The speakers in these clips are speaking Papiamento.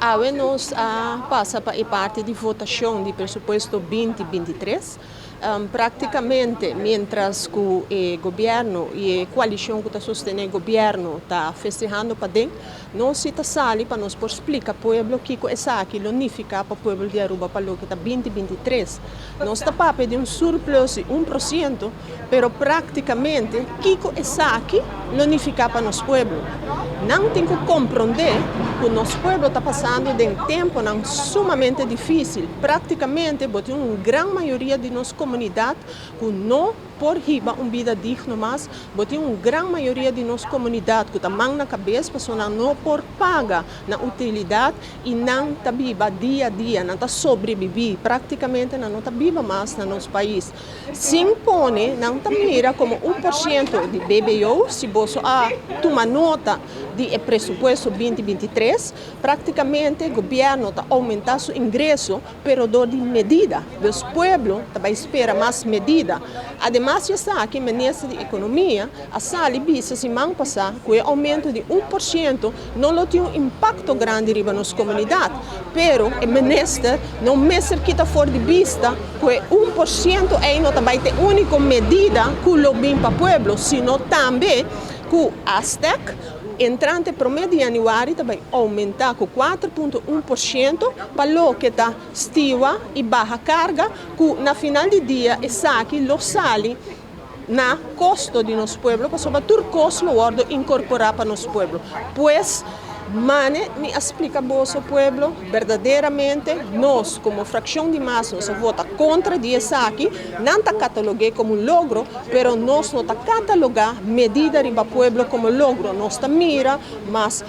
Awe nos a pasa pa e parti di votacion di presupuesto 2023. Practicamente, mientras cu e gobierno y e coalicion cu ta sostene gobierno ta festehando paden, nos ta sali pa nos por splica pueblo kico esaki lo nifica pa pueblo di Aruba pa loke ta 2023. Nos ta papia di un surplus di 1%, pero practicamente kico esaki lo nifica pa nos pueblo. Nan tin cu compronde cu nos pueblo ta pasando den temponan sumamente dificil. Practicamente, tin un gran mayoria di nos comunidad cu no por hiba un bida digno mas, tin un gran mayoria di nos comunidad cu ta man na cabes, pasobra no por paga nan utilidad y nan ta biba dia a dia, nan ta sobrevivi, practicamente nan no ta biba mas na nos pais. Sin pone, nan ta mira como 1% di BBO, si bo a tuma nota di presupuesto 2023, practicamente gobierno ta aumenta su ingreso, pero dor di medida. E pueblo tambe spera mas medida. Ademas, ya sa cu minister di Economia a sali bisa siman pasa cu e aumento di 1% no lo tin un impacto grandi riba nos comunidad. Pero e minister no mester kita for di bista cu 1% ey no tambe ta e unico medida cu lo bin pa pueblo, sino tambe cu ASTEC entrante 1 di januari tambe aumenta cu 4,1% pa loke ta stiwa y baha carga, cu na final di dia esaki lo sali na costo di nos pueblo, pasobra tur cos lo wordo incorpora pa nos pueblo. Pues, mane mi a splica boso, pueblo, berdaderamente, nos, como fraccion di MAS, nos a vota contra di esaki. Nan ta cataloga como un logro, pero nos no ta cataloga medida riba pueblo como logro. Nos ta mira mas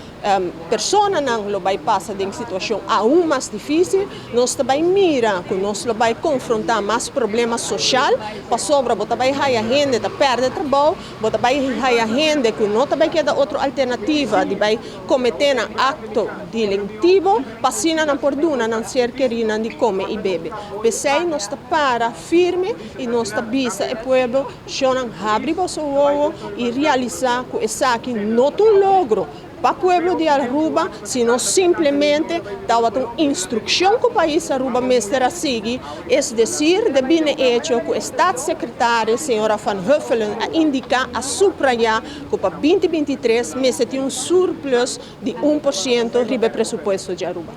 personanan lo bay pasa den situacion aun mas dificil, nos tambe mira cu nos lo bay confronta mas problema social, pasobra bo tambe haya hende ta perde trabou, bo tambe haya hende cu no tambe keda otro alternativa di bay comete un acto delictivo, pa asina nan por duna nan ser keri nan di come y bebe. Pesey nos ta para firme y nos ta bisa e pueblo, shonnan, habri boso wowo y realisa cu esaki no ta un logro pa pueblo di Aruba, sino simplemente tabata un instruccion cu pais Aruba mester a sigui, es decir, debi na hecho cu staatssecretaris, señora Van Huffelen, a indica, a subraya cu pa 2023 mester tin un surplus di 1% riba presupuesto di Aruba.